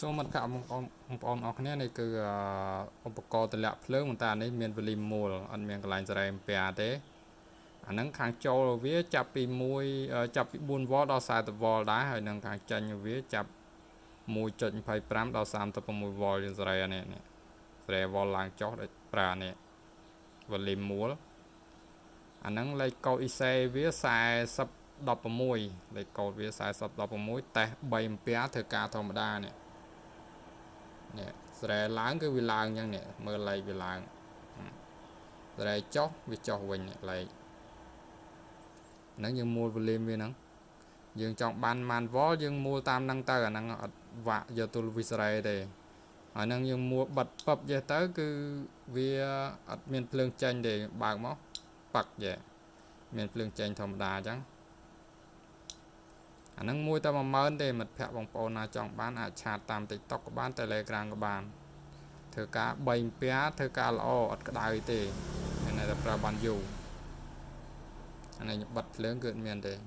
សូមមិត្តភក្តិបងប្អូនបងប្អូនអរគ្នានេះគឺឧបករណ៍តម្លាក់ភ្លើងប៉ុន្តែអានេះមាន volume មូលអត់មានកន្លែងសេរីអំពែទេអាហ្នឹងខាងចូលវាចាប់ពី1ចាប់ពី4 V ដល់40 V ដែរហើយនឹងខាងចេញវាចាប់1.25ដល់36 V យើងសេរីអានេះនេះសេរី V ឡើងចុះដោយប្រើនេះ volume មូលអាហ្នឹងលេខកូដ IC វា40 16លេខកូដវា40 16តេស្ត3អំពែធ្វើការធម្មតានេះនេះស្រែឡើងគឺវាឡើងអញ្ចឹងនេះមើលលេខវាឡើងស្រែចុះវាចុះវិញលេខហ្នឹងយើងមូល volume វាហ្នឹងយើងចង់បានម៉ានវ៉លយើងមូលតាមហ្នឹងទៅអាហ្នឹងអត់វាក់យកទូលវិសរ៉េទេហើយហ្នឹងយើងមួលបិទពឹបចេះទៅគឺវាអត់មានភ្លើងចេញទេបើកមកប៉ាក់ចេះមានភ្លើងចេញធម្មតាអញ្ចឹងអាហ្នឹងមួយតែ10000ទេមិត្តភ័ក្តិបងប្អូនណាចង់បានអាច chat តាម TikTok ក៏បាន Telegram ក៏បានធ្វើការ3អំពែធ្វើការល្អអត់ក្តៅទេមានតែប្រើបានយូរអានេះបិទភ្លើងគឺអត់មានទេ។